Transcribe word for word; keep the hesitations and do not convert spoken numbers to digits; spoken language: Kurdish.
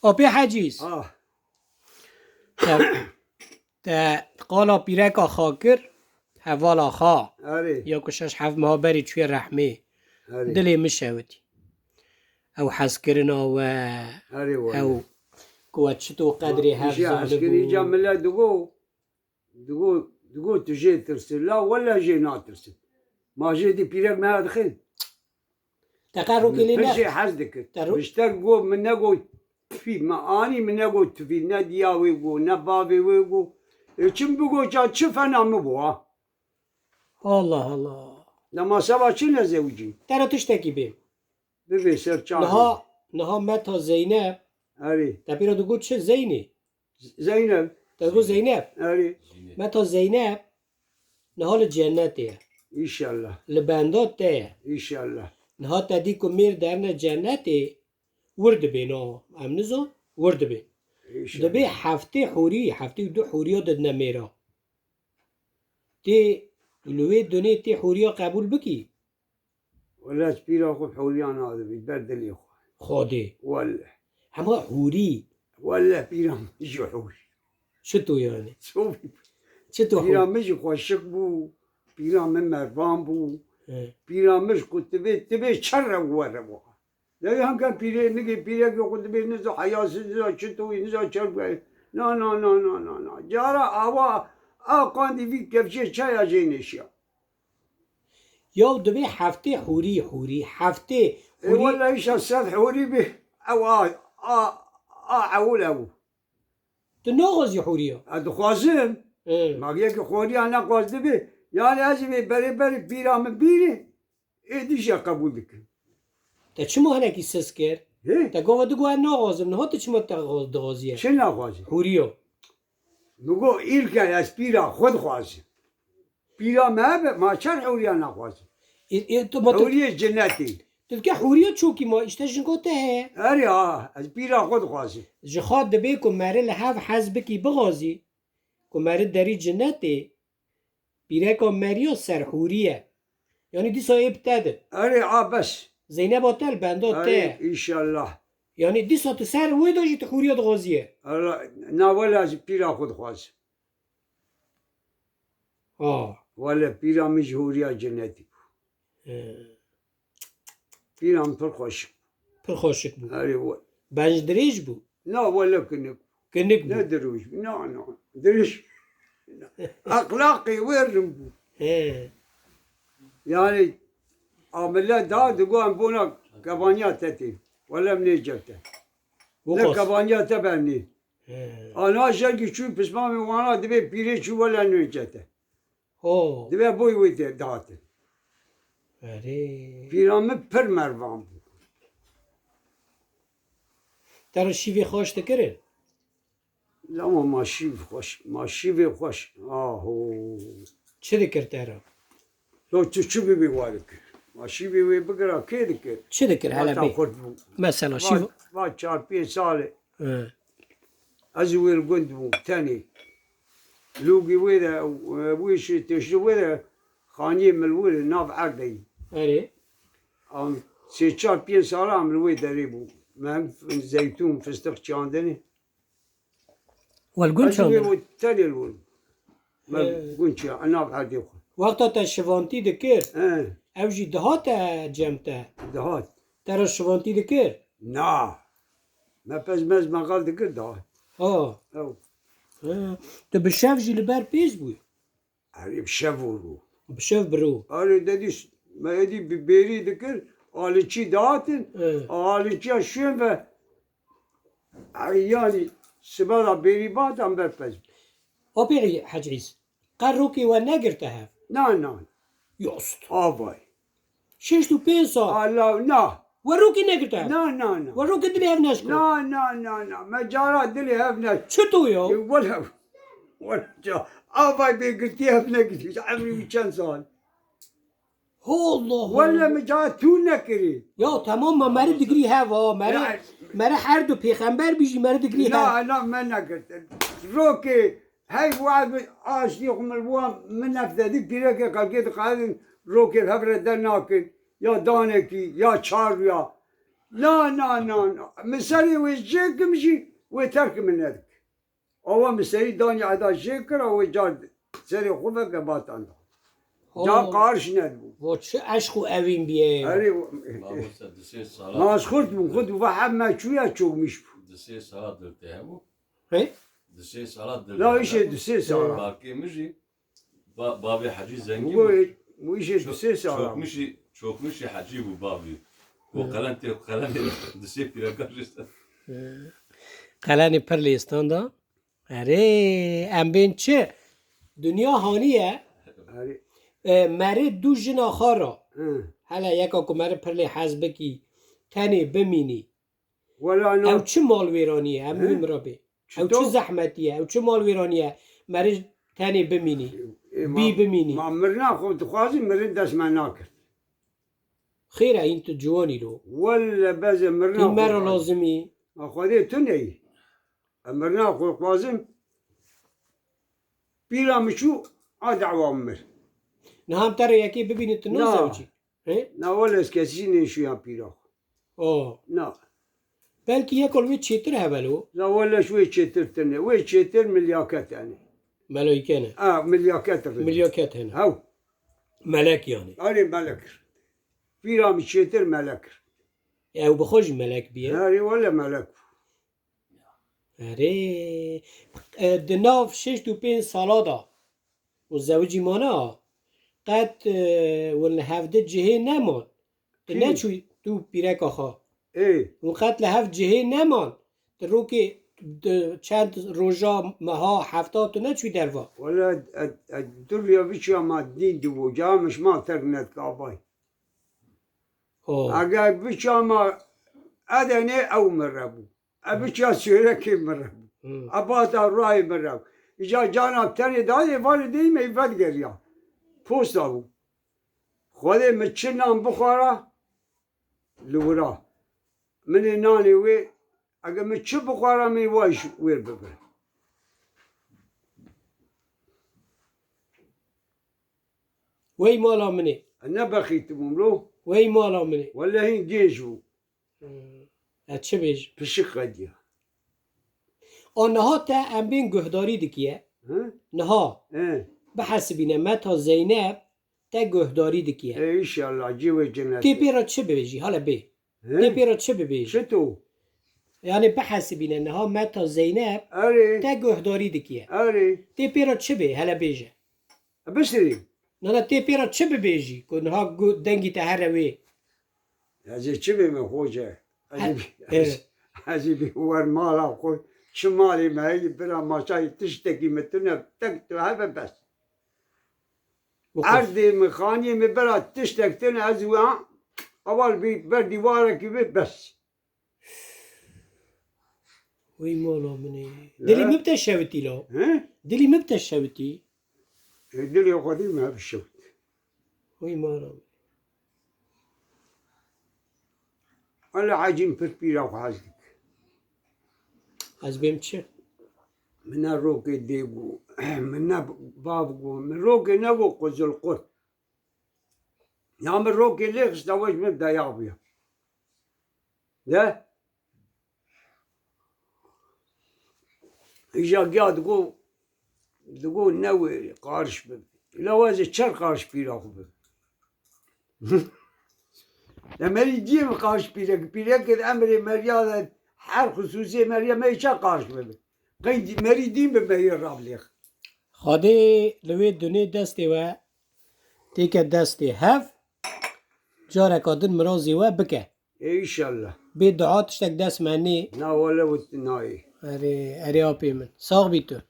Apê Hecîz. Ah. Te, te qala pîreka xwe kir, hevala xwe. Erê. Ya ku şeş heft meha berî çûye rehmê. Erê. Dilê min şewitî. Ew hezkirina we, Erê wele. Ew ku we çito qedrê hev Îja zanibû. Hezkirî îca millet digo, digo, digo tu jê tirsin. La wele jê natirsin. Ma jê dî pîrek me dixin. Te qe rokê lê Pir ne. Jê hez dikir. Te ro- Ji te got min negot tifî, me anî min negot tifî, ne diya wê got, ne bavê wê got. E, çim bigot ça çi fena min bû ha? Allah Allah. Dema seba çi nezewicî? Te re tiştekî bê. Bibê ser çavê. Niha, niha Meta Zeynep. Erê. Te pê re digot çi Zeynê? Zeynep. Te digot Zeynep. Erê. Meta Zeynep niha li cennetê ye. Înşallah. Li benda te ye. Înşallah. Niha te dî ku mêr derine cennetê, wir dibê no. Em nizon, wir dibê. Înşallah. Dibê heftê hûrî, heftê û du hûriya didine mêra. Tê, tu li wê dunê tê hûriya qebûl bikî? Wele ez pîra xwe hûriya nadibî, ber dilê xwe. Xwedê. Wele. Hema hûrî. Wele pîra min jî hûrî. Çito yani? Ço bî? Çito Pîra hûrî? Min jî xweşik bû, pîra min mervan bû. He. Pîra min ji ku tibê, tibê çer re were wiha. Lewê hemka pîrê, nigê pîrekê xwe dibê niza heyasî, niza çitoyî, niza çerpkayî. Na, na, na, na, na, na. Cara awa, a qandî vî kevçê çaya jê nêşiya. Yaw dibê heftê hûrî, hûrî, heftê Ê hûrî. Wele îşa sed hûrî bê, ew a, a, a ewil ew. Tu naxwazî hûriya? Ez dixwazim. Ê. Ma yekî hûriya nexwaz dibe, yani ez ê berê berê pîra min bînî, êdî jî qebûl dikim. Te çima hinekî siz kir? Hê? Te gava digot ez naxwazim, niha tu çima te xwaz-, dixwaziye? Çi naxwazim? Hûriya. Min got, îlke ez pîra xwe dixwazim. Pîra me hebe, ma çer hewriya naxwazin? Ê, ê, tu, ma tu, Hewriyê cinetî. Tu dike hewriya çokî ma, îşte jingo te heye. Erê ha, ez pîra xwe dixwazim. Ji xwe dibê ku meri li hev hez bikî bixwazî, ku meri derî cinetê, pîreka meriya ser hûrî ye. Yanî dîsa ê bi te di. Erê a bes. Zeyneba te li benda te. Erê, înşallah. Yanî dîsa tu ser wê de jî tu hûriya dixwazî ye. Erê, na wela ez pîra xwe dixwazim. Ha. Wele pîra min ji hûriya cinetî bû. He. Pîra min pir xweşik bû. Pir xweşik bû. Erê we. Benc dirêj bû? Na wele kinik. Kinik bû. Ne dirûj bû. Na, na. Dirêj. Exlaqê wê rind bû. He. Yani a millet da digo em bona kebaniya te tê. Wele em nêcem te. Ne kebaniya te ben nê. He. Ana jelkî çû pismamê wana dibê pîrê çû wele nêcem te. Ho. Dibê boy wê de dihatin. Erê. Pîra min pir mervan bû. Te re şîvê xweş dikirin? Lama ma şîv xweş, ma şîvê xweş. Aho. Çi dikir te re? Lo tu çi bibî wa dikir? Ma şîvê wê bikira kê dikir? Çi dikir hele bê? Xurt bû. Mesela şîv. Va, va çar pênc salê. He. Ez û wê li gund bûm, tenê. Lûgî wê de, wê şî têştê wê de, xaniyê min li wê de, nav erdeyî. Erê. Am, sê çar pênc sala em li wê derê bû. Me hem zeytûn, fistiq çandinê. We li gund çandin? Ez û wê tenê li wir. Me gund çiya, nav erdê xwe. Wexta te şivantî dikir, he, ew jî dihate cem te? Dihat. Te re şivantî dikir? Na. Me pez mez meqal dikir da. Ha. Ew. He. Tu bi şev jî li ber pêz bûyî? Erê bi şev û rû. Bi şev bi rû. Erê dedî me êdî bi bêrî dikir, aliçî dihatin, he, aliçiya şûn ve, erê yanî sibe da bêrî bihatan ber pez. Apê Hecîz, qe rokê we negirte hev? Na, na. Yost. Avay. Şêst û pênc sal. Allah, na. We rokê negirte hev? Na, na, na. We rokê dilê hev neşkir? Na, na, na, na. Me cara dilê hev ne. Çito ya? E, wele, wele ca. Avay bê girtî hev negirtî. Emrî wî çend sal? Ho Allah Allah. Wele min ca tu nekirî. Ya tamam ma meri digrî hev ha. Meri, ya, meri her du pêxember bijî meri digrî hev. Na, na me negirtin. Rokê hey waaz min aştî xwe min wan min nefsedî pîrekê xelkê dixwazin rokê hev re dernakin. Ya danekî, ya çar ya. Na, na, na, na. Min serê wê jê kim jî, wê terk min nedik. Awa min serî danî eda jê kira, wê car serê xwe veke batan da. Ca qarş nedibû. Vo çi eşq û evîn bîye. Erê, Mamoste, di sê sala ma ez xurt bûm, xurt bû, va heb me çûya çokmiş bû. Di sê sala dil te hebû? He? Di sê sala dil te hebû. La îşê di sê sala. Barkê min jî Ba-, bavê Hecî zengîn bû. Wê, wê jê Ço-, du sê sala bû. Çokmişî, çokmişî Hecî bû bavê. Ku qelen tê, qelenê di sê pîreka jê stan. Qelenê pir lê stan da. Erê, em bên çi? Dinya haniye. Erê. E, merê du jina xwe ra. Hı. Hele yeka ku merê pir lê hez bikî, tenê bimînî. Wela na- Ew çi malwêranî ye? Em He? wî mirabê. Ew Çito? çi zehmetî ye? Ew çi malwêranî ye? Merê tenê bimînî. Ê, ma- Bî bimînî. Ma mirina xwe dixwazî, mirin dest me nakir. Xêr e, hîn tu ciwanî lo. Welle beze mirina Hîn xwe me ra dixwazî. lazimî. Ma Xwedê tu neyî. Em mirina xwe dixwazin. Pîra min çû, a dawa min mir. Niha em te re yekê bibînin, tu Na. nazewicî. He? Na wele ez kesî nêşûya pîra xwe. O. Na. Belkî yekol wê çêtir hebe lo. La wele ji wê çêtir tune. Wê çêtir milyaket hene. Melayke ne. A, milyaket re. Milyaket hene. Hew. Melek yani. Erê melek. Pîra min çêtir melek. Ew bi xwe jî melek bîye. Erê wele melek. Erê, e, di nav şêst û pênc sala de û zewicî mane, qet, e, win li hevdi cihê neman. Tu Kî? neçû tu pîreka xwe. Ê. Win qet li hev cihê neman. Tu rokê di çend roja, meha, hefta tu neçû derva. Wele, e, e, durya biçiya ma dîn dibû. Ca min ji ma terk nedike abay. O. Eger biçiya ma Edenê ew mire bû. E biçiya Sêrekê mire bû. Hmm. E bata rayê mire bû. Îca cana tenê dayê vanê deyî me vedgeriya. Posta bû. Xwedê min çi nan bixwara, li wira. Min ê nanê wê, eger min çi bixwara, min ê wa jî wêr bibire. Wey mala min ê. E, ne bexîtibûm lo. Wey mala min ê. Wele hîn gêj bû. Hmm. E, çi bêj? Pişik qediya. A niha te em bên guhdarî dikiye. Hı? Niha. Hı. Bihesibîne me ta Zeynep te guhdarî dikiye. E, înşallah, cî wê cennet. Tê pê re çi bibêjî? Hele bê. Hı? Tê pê re çi bibêjî? Çito? Yani bihesibîne niha me ta Zeynep Erê. te guhdarî dikiye. Erê. Tê pê re çi bê? Hele bêje. Bisirî. Nana tê pê re çi bibêjî ku niha gu-, dengî te here wê? Ez ê çi bême xoce? Ez ê He, bî-, he. ez, ez ê bî wer mala xwe. Çi malê me heye bira maçayê tiştekî min tune tek tu hebe bes. Wekî. Erdê min, xaniyê min bira tiştek tune ez û ha, ewal bî ber dîwarekî bê bes. Wey mala min ê. Ya. Dilê min bi te şewitî la. He? Dilê min bi te şewitî. Ê, dilê Xwedê me bi şewit. Wey mala min. Wele Hecîm pir pîra xwe hez dike. Ez bêm çi? Min ne rokê dê bû. Min ne bav bû. Min rokê nebû quzul qurt. Ya min rokê lê xista we ji min dayak bûya. De. Îja giya digo, digo ne wê qarş bim. Îla we ez ê çer qarş pîra xwe bim. Ya merî diyê min qarş pîrek, pîrek kir emrê meriya de her xusûsê meriya me çer qarş bim. Qey dî-, merî dîn bi me yê rablêx. Xwedê li wê dunê destê we têke destê hev, careka din mirazê we bike. Ê, înşallah. Bê dua tiştek dest me nê. Na wele wit nayê. Erê, erê apê min. Sax bî tu.